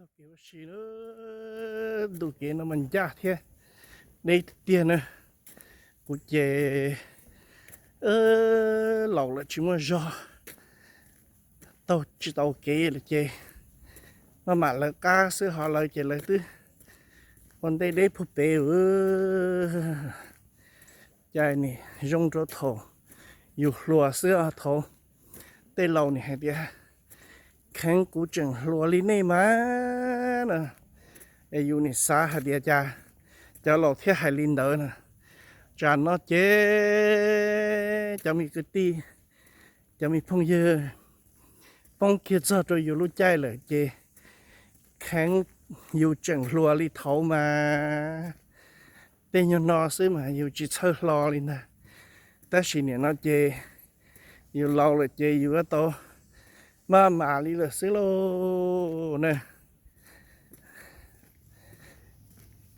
Kev ua si na, ntu kev no mas ncaj thiab deb tiag tiag na. Kuv ces laus lawm tsis muaj zog, taug tsis tau kev lawm ces maj mam lawv qab xwb, ho lawv ces lawv twb ua ntej deb puag pem. Cas nim zoo rau thaum yus hluas xwb os. Thaum tej laus nim hais tias, kheev kuv tseem hluas li nej mas na. Es yus nim xav hais tias cas cov laus thiaj hais li ntawd na. Tsam no ces cov me kwv tij, cov me phooj ywg poob kiag txog rau yus lub caij lawm ces kheev yus tseem hluas li thaud mas. Tej nyuag no xwb mas yus tsis txhawj hlo li ntag, tab sis nim no ces yus laus lawm ces yus yuav tau maj mam li lawm xwb lauj na.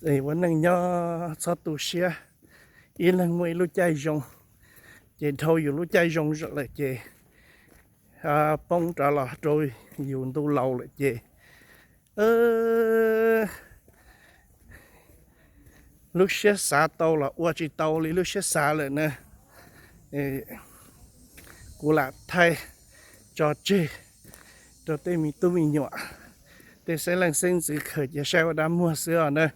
Es ua neej nyob txhob tu siab, ib leeg muaj ib lub caij zoo, ces dhau yus lub caij zoo lawm ces poob rov los rau yus ntu laus lawm ces lub siab xav tau los ua tsis tau li lub siab xav lawm na. Kuv lam thaij tso tseg rau tej me tub me nyuam, tej xeeb leej xeeb ntxwv khaws cia saib ua dab muag xwb os na.